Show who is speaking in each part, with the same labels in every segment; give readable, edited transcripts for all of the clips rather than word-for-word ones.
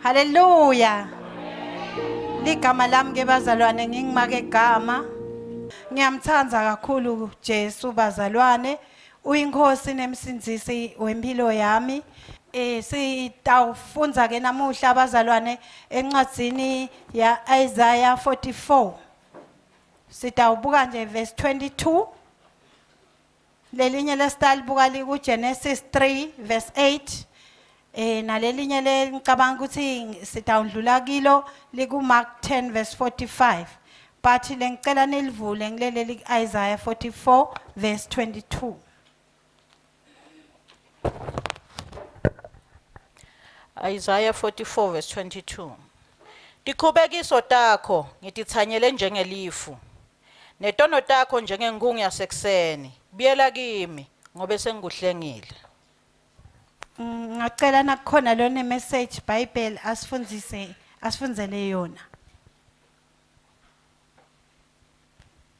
Speaker 1: Haleluya. Ligama lami ke bazalwane ngingimake gama. Ngiyamthanda kakhulu Jesu bazalwane. Uyinkosi nemsindzisi wempilo yami. Eh sitawufundza ke namuhla bazalwane encwadzini ya Isaiah 44. Sitawubuka nje verse 22. Lelinye lesitalibuka likuGenesis 3 verse 8. Eh nalelinye lengicabanga ukuthi sitawundlula kilo likuMark 10 verse 45. But lengicela nilivule ngilele liku-Isaiah 44 verse 22.
Speaker 2: Isaiah 44 verse 22. Tikhubekiso takho ngititsanyele njengelifu, netono takho njengenkhungu yasekuseni. Buyela kimi ngobe sengikuhlengile.
Speaker 1: Ngacela nakukhona lona message Bible asifundzise asifundzele yona.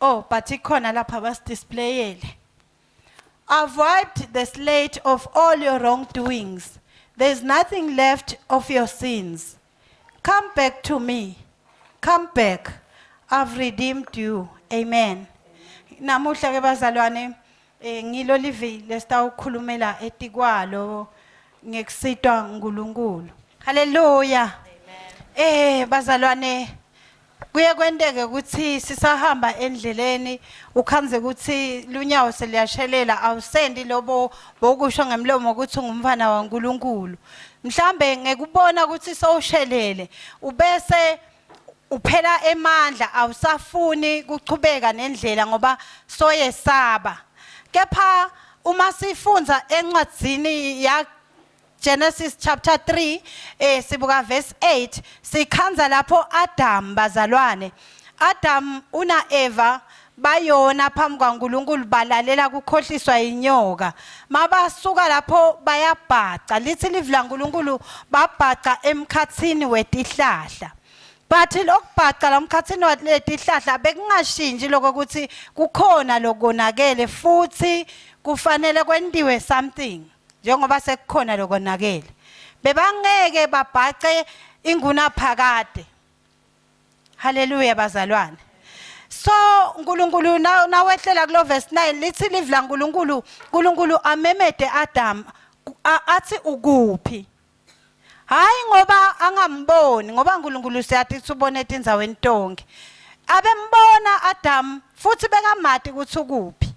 Speaker 1: Oh, but ikhona lapha basidisplayele. I've wiped the slate of all your wrongdoings. There's nothing left of your sins. Come back to me. Come back. I've redeemed you. Amen. Namuhla ke bazalwane eh ngilo livi lesitawukhulumela etikwalo ngekusitwa nguNkulunkulu. Hallelujah. Amen. Eh bazalwane kuye kwenteke ukuthi sisahamba endleleni ukhanze ukuthi lunyawo seliyashelela awusendi lobo bokusho ngemlomo ukuthi ungumfana waNkulunkulu mhlambe ngekubona ukuthi sowushelele ubese uphela emandla awusafuni kuchubeka nendlela ngoba soyesaba kepha uma sifunza encwadzini ya Genesis chapter 3 eh sibuka verse 8 sikhanza lapho Adam bazalwane Adam una Eva bayona phambi kwaNkulunkulu balalela kukhohliswa inyoka mabasuka lapho bayabhaca lithi livi laNkulunkulu babhaca emkhathini wetihlahla but lokubhaca la mkhathini waletihlahla bekungashintshi lokho ukuthi kukhona lokonakele futhi kufanele kwentiwe something njengoba sekukhona lokonakele bebangeke babhace ingunaphakade haleluya bazalwane so uNkulunkulu nawehlela kulo verse 9 lithi livi laNkulunkulu uNkulunkulu amemede Adam athi ukuphi hayi ngoba angamboni ngoba uNkulunkulu siyathi ukuthi ubone etindzaweni tonke abembona Adam futhi bekamati ukuthi ukuphi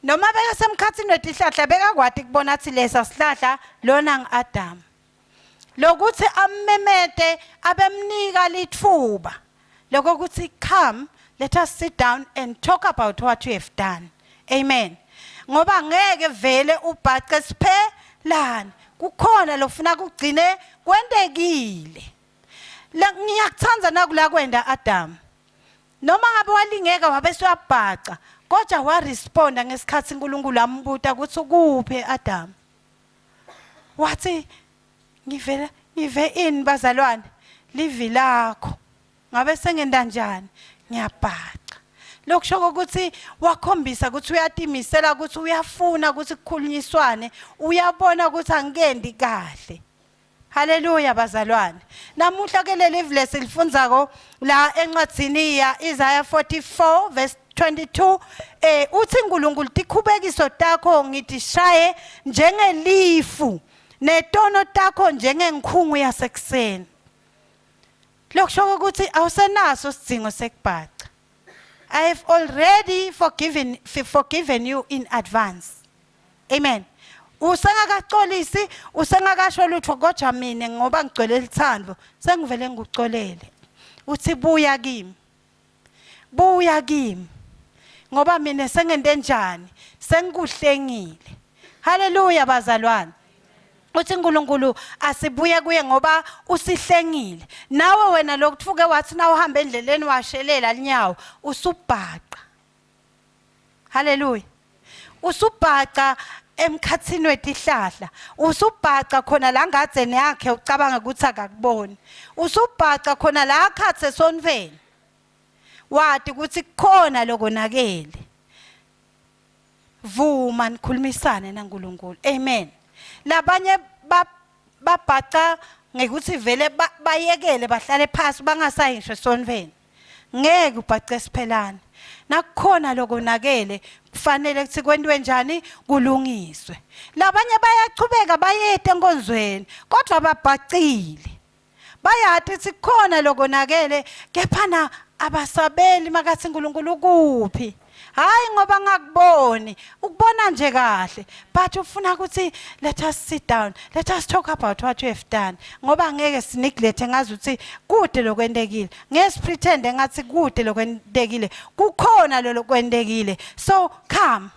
Speaker 1: Noma bekasemkhathini wetihlahla bekakwati kubona athi lesa sihlahla lona ngi-Adamu. Lokuthi ammemete abemnika litfuba lokuthi come let us sit down and talk about what you have done. Amen. Ngoba ngeke vele ubhace siphelane. Kukhona lofuna kugcine kwentekile. La ngiyakuthanda nakula kwenda Adam. Noma ngabe walingeka wabe suyabhaca, kodwa waresponda ngesikhathi uNkulunkulu ambuta ukuthi ukuphi Adam. Wathi ngivela ngive ini bazalwane livi lakho. Ngabe sengenda njani? Ngiyabhaca. Lokusho ukuthi wakhombisa ukuthi uyatimisela ukuthi uyafuna ukuthi kukhulunyiswane, uyabona ukuthi angikendi kahle. Haleluya bazalwane. Namuhla ke leli verse silifundzako la encwadzini ya Isaiah 44 verse 22 eh uthi uNkulunkulu tikhubekiso takho ngitishaye njengelifu netono takho njengenkhungu yasekuseni. Lokusho ukuthi awusenaso sidzingo sekubhaca. I have already forgiven forgiven you in advance. Amen. Usengakaxolisi, usengakasho lutho kodwa mina ngoba ngigcwele lithando, sengivele ngikuxolele. Uthi buya kimi. Buya kimi. Ngoba mina sengente njani? Sengikuhlengile. Haleluya bazalwane. Uthi uNkulunkulu asibuye kuye ngoba usihlengile. Nawe wena lokuthuke wathi na uhamba endleleni washelela linyawo usubhaqa. Haleluya. Usubhaca emkhathini wetihlahla. Usubhaca khona la ngadzeni yakhe ucabanga ukuthi akakuboni. Usubhaca khona la akhathe esonveni. Wati ukuthi kukhona lokonakele. Vuma nikhulumisane naNkulunkulu. Amen. Labanye babhaca Ngekuthi vele bayekele bahlale phasi bangasayi ngisho esontfweni. Ngeke ubhace siphelane. Nakukhona lokonakele kufanele ukuthi kwentiwe njani kulungiswe. Labanye bayachubeka bayete enkonzweni kodwa babhacile. Bayati ukuthi kukhona lokonakele kepha na abasabeli makathi uNkulunkulu ukuphi. Hayi ngoba ngakuboni, ukubona nje kahle. But ufuna ukuthi let us sit down, let us talk about what you have done. Ngoba ngeke sineglect ngazi ukuthi kude lokwentekile. Ngeke sipretend ngathi kude lokwentekile. Kukhona lo lokwentekile. So come.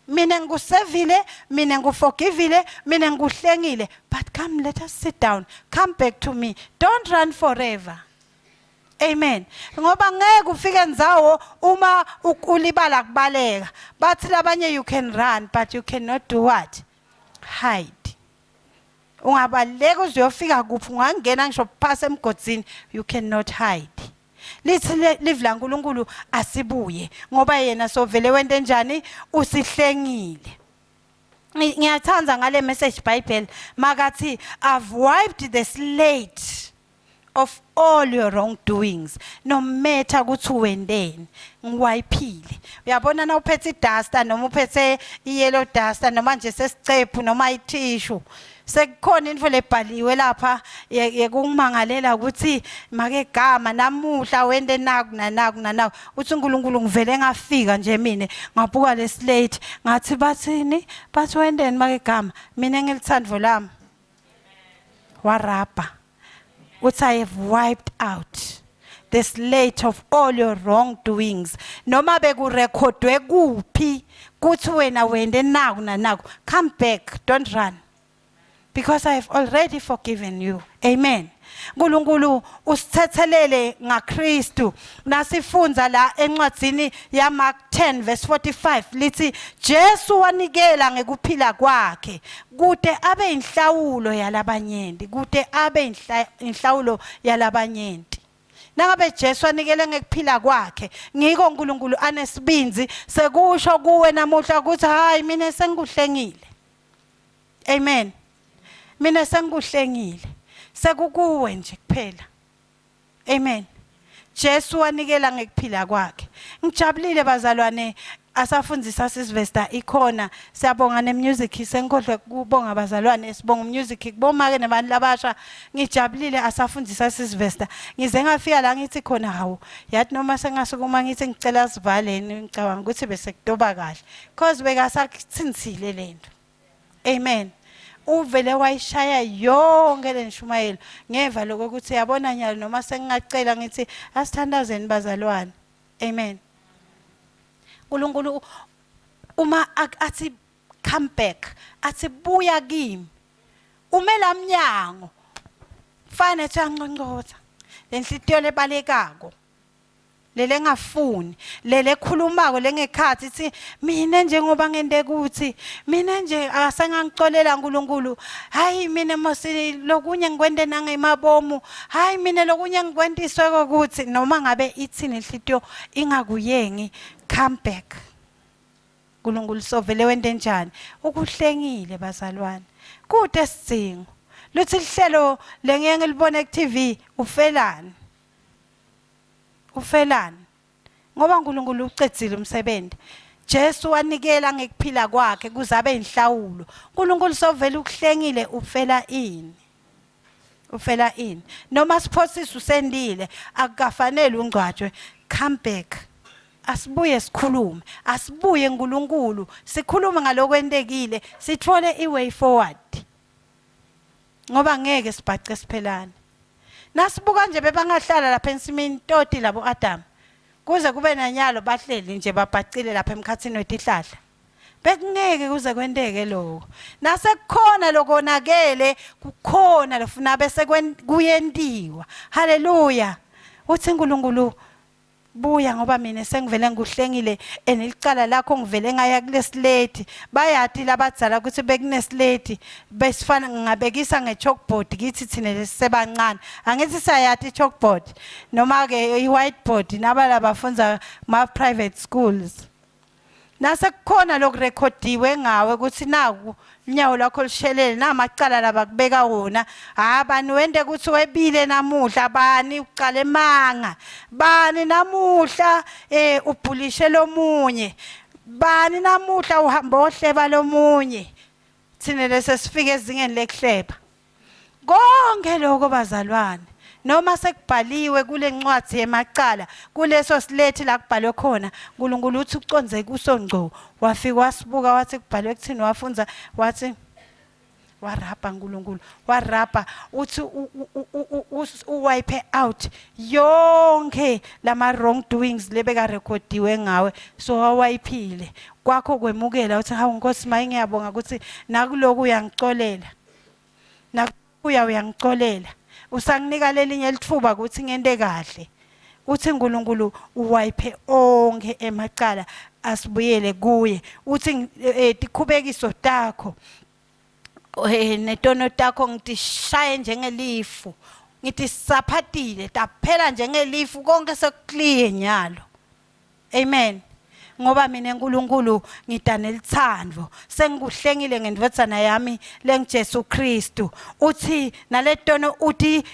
Speaker 1: Mina ngikusevile, mina ngikuforgivile, mina ngikuhlengile. But come let us sit down. Come back to me. Don't run forever. Amen. Ngoba ngeke ufike ndzawo uma ulibala kubaleka. Bathi labanye you can run but you cannot do what? Hide. Ungabaleka uze uyofika kuphi ungangena ngisho phasi emgodzini you cannot hide. Lithi live laNkulunkulu asibuye ngoba yena sovele wente njani usihlengile. Ngiyathanda ngale message Bible makathi I've wiped the slate of all your wrongdoings no matter ukuthi wendeni ngiwayiphile uyabona na uphethe iduster noma uphethe iyellow duster noma nje sesicephu noma itissue sekukhona into lebhaliwe lapha yekumangalela ukuthi make gama namuhla wende naku nanaku nanaku uthi uNkulunkulu ngivele ngafika nje mina ngabuka leslate ngathi bathini bathi wendeni make gama mina ngilithandvo lami warabha uthi i have wiped out the slate of all your wrongdoings noma bekurekhodwe kuphi kuthi wena wende naku nanaku come back don't run because i have already forgiven you amen uNkulunkulu usithethelele ngaKristu nasifundza la encwadzini ya Mark 10 verse 45 lithi Jesu wanikela ngekuphila kwakhe kute abe inhlawulo yalabanyenti kute abe inhlawulo yalabanyenti nangabe Jesu anikele ngekuphila kwakhe ngiko uNkulunkulu anesibinzi sekusho kuwe namuhla ukuthi hayi mina sengikuhlengile amen mina sengikuhlengile sekukuwe nje kuphela Amen. Jesu wanikela ngekuphila kwakhe. Ngijabulile bazalwane asafundisa sisivesta ikhona siyabonga nemusic senkhohlwe kubonga bazalwane sibonga umusic kubomake nebantu labasha ngijabulile asafundisa sisivesta ngize ngafika la ngithi khona hawu yathi noma sengasukuma ngithi ngicela sivaleni ngicabanga ukuthi bese kutoba kahle cause bekasakuthinsile lento Amen. Uvele wayishaya yonke le nshumayelo ngeva lokho ukuthi yabona nyalo noma sengingacela ngithi asithandazeni bazalwane. Amen. uNkulunkulu uma athi come back athi buya kimi ume lamnyango fane ethi uyanconcotha lenhlitiyo lebalekako lele ngafuni lele khulumako lengekhathi ithi mina njengoba ngente ukuthi mina nje asengangicolela uNkulunkulu hayi mina mosi lokunye ngikwente nangemabomu hayi mina lokunye ngikwentiswe ukuthi noma ngabe ithini inhlitiyo ingakuyengi come back uNkulunkulu sovele wente njani ukuhlengile bazalwane kude sidzingo luthi lihlelo lengeke ngilibone ku TV ufelani Ufelani? Ngoba uNkulunkulu ucedzile umsebenzi. Jesu wanikela ngekuphila kwakhe kuze abe inhlawulo. uNkulunkulu sovele ukuhlengile ufela ini? Ufela ini? Noma siphosisa usendile akukafanele ungcwatshwe. Come back. Asibuye sikhulume. Asibuye uNkulunkulu sikhulume ngalokwentekile sithole iway forward. Ngoba ngeke sibhace siphelane. Nasibuka nje bebangahlala lapha ensimini toti labo Adam. Kuze kube nanyalo bahleli nje babhacile lapha emkhathini wetihlahla. Bekungeke kuze kwenteke lokho. Nasekukhona lokonakele kukhona lofuna bese kuyentiwa. Haleluya. Uthi uNkulunkulu buya ngoba mina sengivele ngikuhlengile and licala lakho ngivele ngaya kulesileti bayati labadzala ukuthi bekunesileti besifana ngingabekisa nge-chalkboard kithi thina lesisebancane angithi siyayati i-chalkboard noma-ke i-whiteboard nabala bafunza ma-private schools. Nasekukhona lokurekhodiwe ngawe ukuthi naku unyawo lwakho lushelele namacala labakubeka wona ha bani wente ukuthi webile namuhla bani ucala emanga bani namuhla eh ubhulishe lomunye bani namuhla uhamba ohleba lomunye thina lesesifike ezingeni lekuhleba Konke lokho bazalwane noma sekubhaliwe kule ncwadi yemacala kuleso silethi la kubhalwe khona uNkulunkulu uthi uconze kuso ngco wafika wasibuka wathi kubhalwe kuthini wafunza wathi warabha uNkulunkulu warabha uthi uwipe out yonke lama wrong doings lebeka recordiwe ngawe so wawayiphile kwakho kwemukela uthi hawu Nkosi maye ngiyabonga ukuthi nakuloku uyangicolela Nakuya uyangicolela. Usanginika lelinye litfuba kutsi ngente kahle. Utsi uNkulunkulu uwayiphe onkhe emacala asibuyele kuye. Utsi eh, tikhubekiso takho eh, netono takho ngitishaye njengelifu. Ngitisaphatile taphela njengelifu konke sekuclear nyalo. Amen. Ngoba mina uNkulunkulu ngidanelithando sengikuhlengile ngendvodzana yami lengiJesu Kristu uthi naletono uthi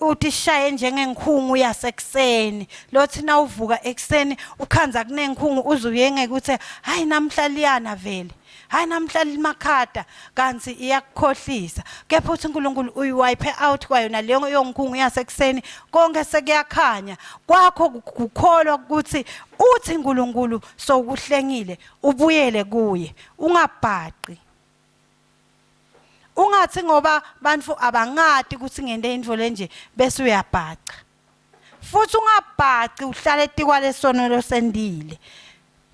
Speaker 1: uthi shaye njengenkhungu yasekuseni lothi nawuvuka ekuseni ukhanza kunenkhungu uzuyenge ukuthi hayi namhla liyana vele hayi namhla limakhada kanti iyakukhohlisa kepha uthi uNkulunkulu uyiwipe out kwayona leyo yonkhungu yasekuseni konke sekuyakhanya kwakho kukholwa ukuthi uthi uNkulunkulu sowukuhlengile ubuyele kuye ungabhaqi ungathi ngoba bantu abangati ukuthi ngente intfo lenje bese uyabhaca futhi ungabhaci uhlale etikwalesono losendile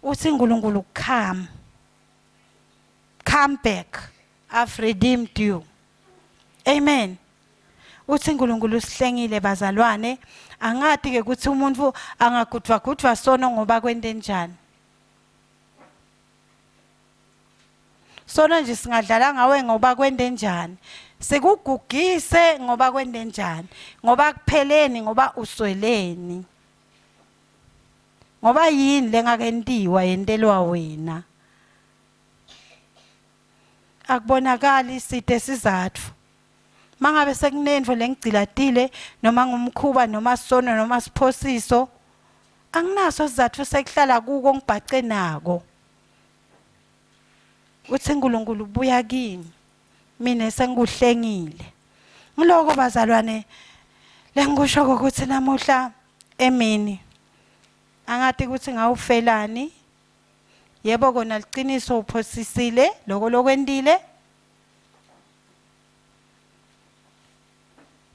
Speaker 1: uthi uNkulunkulu come come back i've redeemed you amen uthi uNkulunkulu usihlengile bazalwane angati ke ukuthi umuntu angagudwa gudwa sono ngoba kwente njani Sona nje singadlala ngawe ngoba kwende njani. Sikugugise ngoba kwende njani. Ngoba kupheleni ngoba usweleni. Ngoba yini lengakentiwa yentelwa wena. Akubonakali side sizatfu. Mangabe sekunentfo lengigcilatile noma ngumkhuba noma sono noma siphosiso anginaso sizatfu sekuhlala kuko ngibhace nako. Uthi uNkulunkulu buya kimi mina sengikuhlengile. Ngiloko bazalwane lengikusho ukuthi namuhla emini angati ukuthi ngawufelani yebo kona liqiniso uphosisile lokho lokwentile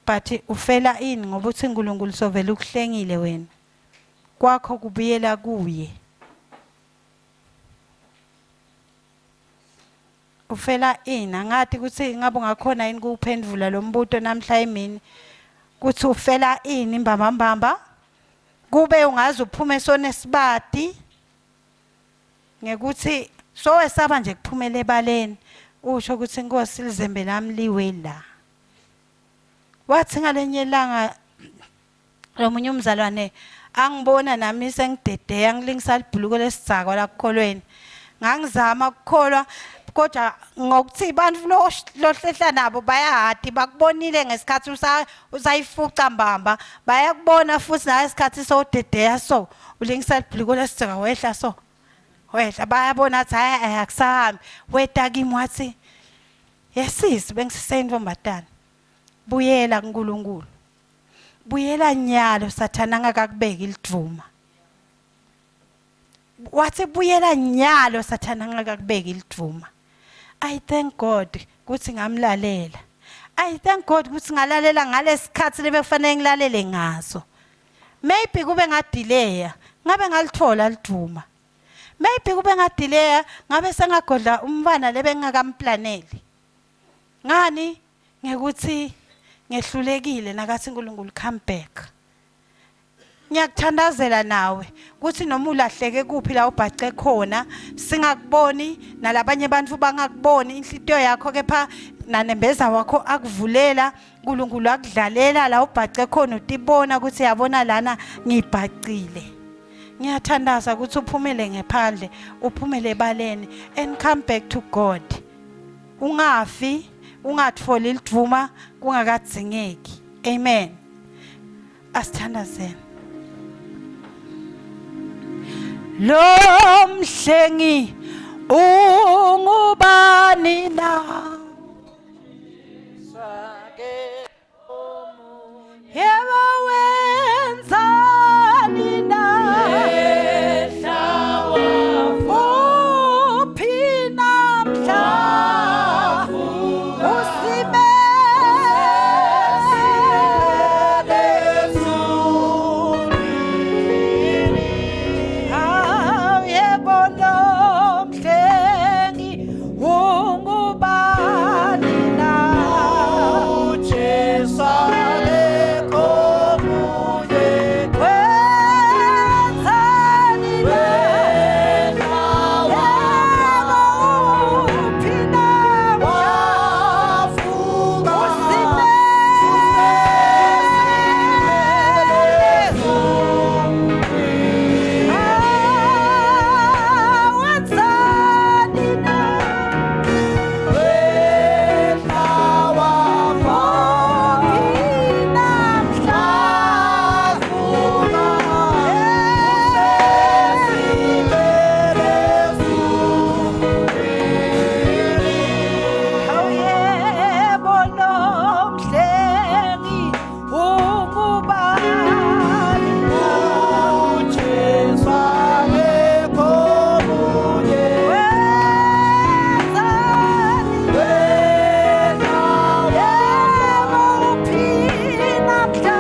Speaker 1: but ufela ini ngoba uthi uNkulunkulu sovela ukuhlengile wena kwakho kubuyela kuye Ufela ini? Angati kutsi ngabe ungakhona yini kuwuphendvula lo mbuto namhla emini kutsi ufela ini mbambambamba kube ungaze uphume sonesibati ngekuthi sowesaba nje kuphumela ebaleni usho ukuthi inkosi lizembe lami liwe la wathi ngalenye ilanga lomunye umzalwane angibona nami sengidedeya ngilingisa libhuluko lesidzakwa lakukholweni ngangizama ukukholwa kodwa ngokuthi abantu lohlehla nabo bayahati bakubonile ngesikhathi usayifuca mbamba bayakubona futhi nangesikhathi sowudedeya so ulingisa libhuluko lesidzakwa wehla so wehla bayabona athi hayi akusahambi weta kimi wathi yesisi bengisiseyintombazane buyela kuNkulunkulu Buyela nyalo sathana angakakubeki ilidvuma. Wathi buyela nyalo sathana angakakubeki ilidvuma. I thank God ukuthi ngamlalela. I thank God ukuthi ngalalela ngalesikhathi lebekufanele ngilalele ngaso. Maybe kube ngadileya ngabe ngalithola lidvuma. Maybe kube ngadileya ngabe sengagodla umntwana lebengingakamplaneli. Ngani? Ngekuthi ngehlulekile nakathi uNkulunkulu come back. Ngiyakuthandazela nawe ukuthi noma ulahleke kuphi la ubhace khona singakuboni nalabanye abantu bangakuboni inhlitiyo yakho kepha nanembeza wakho akuvulela uNkulunkulu akudlalela la ubhace khona utibona ukuthi yabona lana ngibhacile. Ngiyathandaza ukuthi uphumele ngephandle, uphumele ebaleni and come back to God. Ungafi, ungatholi lidvuma kungakadzingeki. Amen. Asithandazeni. Lo mhlengi ungubani na? Yebo wenzani na? Uphi namhla? Usimele Hawu yebo lo mhlengi ungubani na? Wenzani na? Yebo uphi namhla? Usimele Ah, wenzani na? Uphi namhla? Hawu yebo lo mhlengi ungubani na? Wenzani Yebo uphi namhla?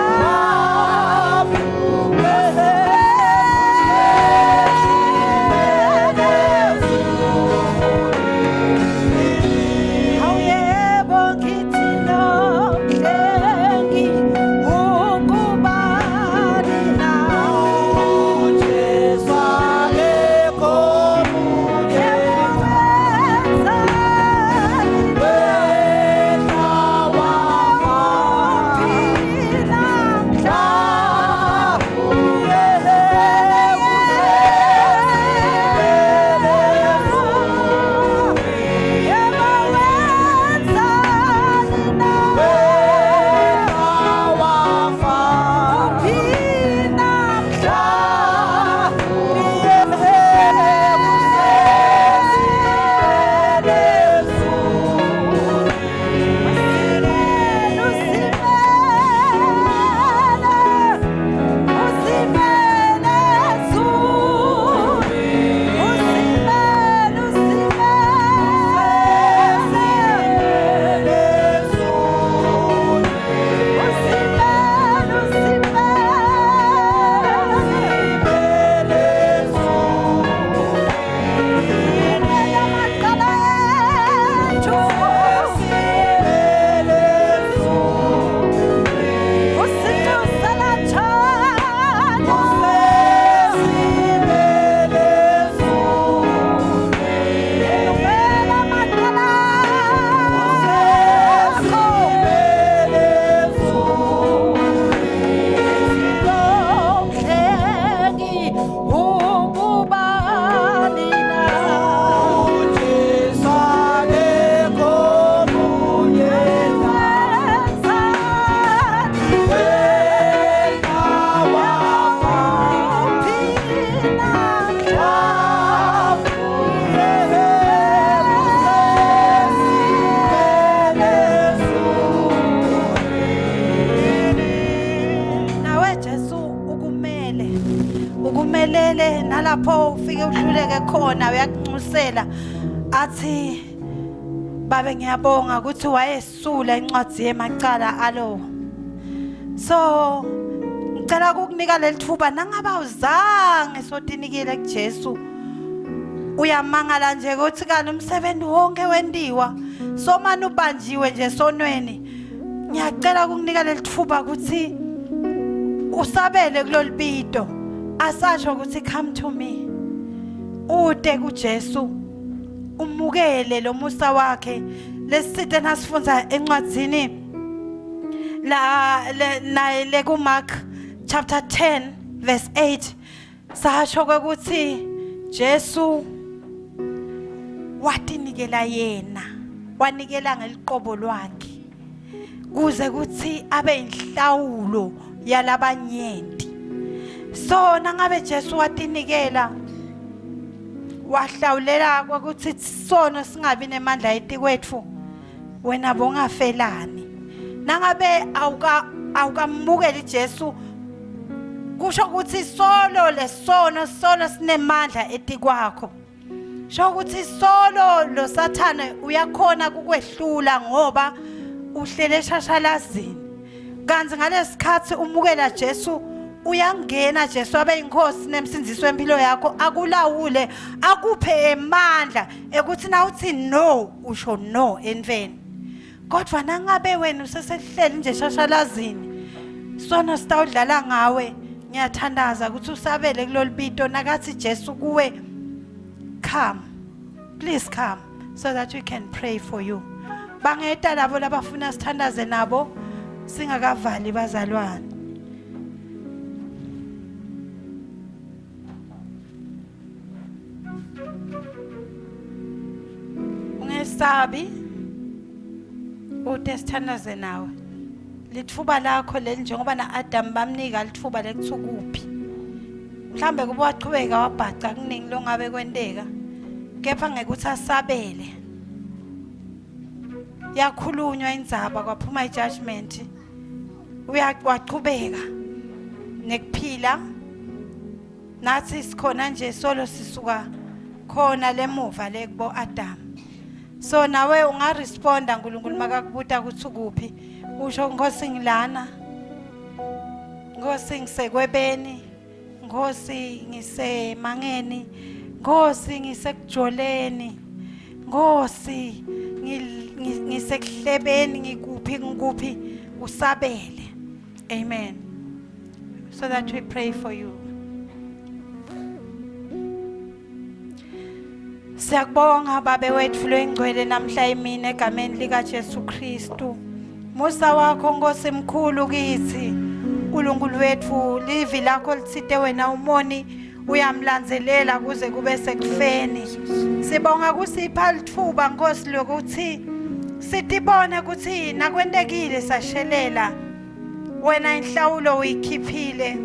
Speaker 1: Hawu yebo ngithi lo mhlengi ungubani na? Yebo wenzani Uphi namhla? Yebo wenzani na? Uphi namhla? Ungubani na? Wenzani uphi namhla? Nawe Jesu ukumele ukumelele nalapho ufike uhluleke khona uyakunxusela athi babe ngiyabonga ukuthi wayesula incwadi yemacala alo so ngicela ukukunika leli thuba nangabe awuzange sotinikile kuJesu uyamangala nje ukuthi kanti umsebenzi wonke wendiwa somane ubanjiwe nje sonweni ngiyacela ukukunika leli thuba ukuthi usabele kulolu bito asasho ukuthi come to me ute kuJesu umukele lo musa wakhe lesithe nasifunza encwadzini la naye le ku Mark chapter 10 verse 8. Sasho kwekuthi Jesu watinikela yena, wanikela ngeliqobo lwakhe kuze kuthi abe inhlawulo yalabanyenti. So nangabe Jesu watinikela wahlawulela ukuthi sono singabi nemandla etikwetfu wena bongafelani nangabe awuka awukamukeli Jesu kusho ukuthi solo lesono sono sinemandla etikwakho sho ukuthi solo lo sathane uyakhona kukwehlula ngoba uhlele eshashalazini kanti ngalesikhathi umukela Jesu uyangena Jesu abe inkosi nemsindiso wempilo yakho akulawule akuphe emandla ekuthi nawuthi no usho no entweni kodwa nangabe wena usesehleli nje shashalazini sono sitawudlala ngawe ngiyathandaza ukuthi usabele kulolu bito nakathi Jesu kuwe come please come so that we can pray for you bangeta labo labafuna sithandaze nabo singakavali bazalwane Ungesabi ude sithandaze nawe lithuba lakho leli njengoba na-Adam bamnika lithuba lekuthi ukuphi mhlambe kuba wachubeka wabhaca kuningi longabe kwenteka kepha ngekuthi asabele yakhulunywa indzaba kwaphuma ijudgment uyawachubeka nekuphila nathi sikhona nje solo sisuka khona lemuva le kubo Adam so nawe ungaresponda uNkulunkulu makakubuta ukuthi ukuphi usho Nkosi ngilana Nkosi ngisekwebeni Nkosi ngisemangeni Nkosi ngisekujoleni Nkosi ngisekuhlebeni ngikuphi ngikuphi usabele amen so that we pray for you Siyakubonga babe wethu loyingcwele namhla emini egameni lika Jesu Kristu. Musa wakho Nkosi mkhulu kithi. uNkulunkulu wethu livi lakho lithite wena umoni uyamlandzelela kuze kube sekufeni. Sibonga kusipha lithuba Nkosi lokuthi sitibone ukuthi nakwentekile sashelela wena inhlawulo uyikhiphile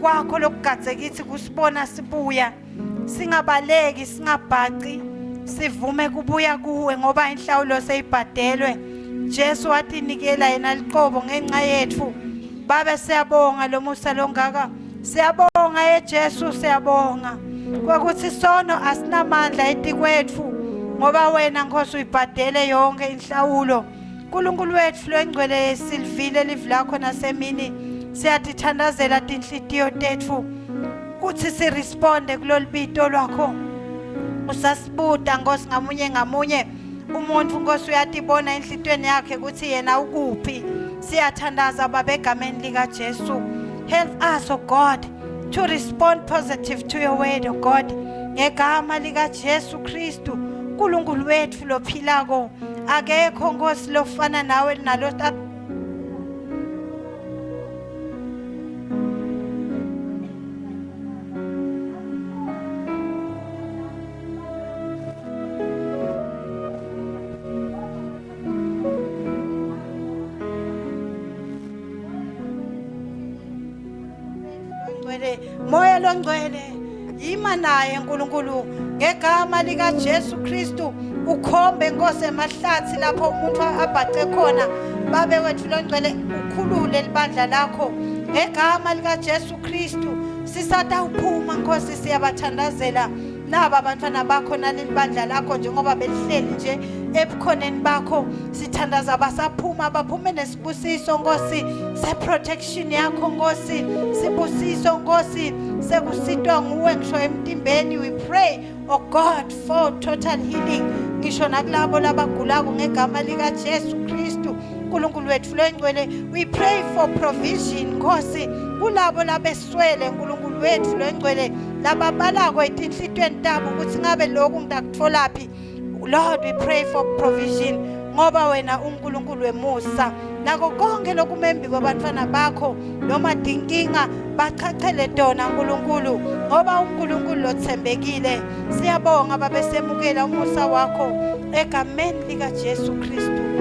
Speaker 1: kwakho lokugadze kithi kusibona sibuya singabaleki singabhaci sivume kubuya kuwe ngoba inhlawulo seyibhadelwe Jesu watinikela yena liqobo ngenxa yethu babe siyabonga lo musa longaka siyabonga yeJesu siyabonga kwekuthi sono asinamandla etikwetfu ngoba wena Nkosi uyibhadele yonke inhlawulo Nkulunkulu wetfu longcwele silivile livi lakho nasemini siyatithandazela tinhlitiyo tetfu kutsi siresponde kulolu bito lwakho usasibuta Nkosi ngamunye ngamunye umuntu Nkosi uyatibona enhlitiyweni yakhe ukuthi yena ukuphi siyathandaza baba egameni lika Jesu help us oh God to respond positive to your word oh God ngegama lika Jesu Kristu uNkulunkulu wethu lophilako akekho Nkosi lofana nawe nalo Ngcwele moya longcwele yima naye uNkulunkulu ngegama lika Jesu Kristu ukhombe Nkosi emahlathi lapho umuntu abhace khona babe wethu longcwele ukhulule libandla lakho ngegama lika Jesu Kristu sisatawuphuma Nkosi siyabathandazela naba abantwana bakho naleli bandla lakho njengoba belihleli nje ebukhoneni bakho sithandaza basaphuma baphume nesibusiso Nkosi se-protection yakho Nkosi sibusiso Nkosi sekusitwa nguwe ngisho emtimbeni we pray oh God for total healing ngisho nakulabo labagulako ngegama lika Jesu Kristu uNkulunkulu wethu longcwele we pray for provision Nkosi kulabo labeswele uNkulunkulu wethu longcwele lababalako etinhlitweni tabo ukuthi ngabe lokhu ngidakutholaphi Lord we pray for provision ngoba wena uNkulunkulu wemusa Nako konke lokumembi kwabantwana bakho noma tinkinga bachachele tona Nkulunkulu ngoba uNkulunkulu lothembekile. Siyabonga babe semukela umusa wakho egameni lika Jesu Kristu.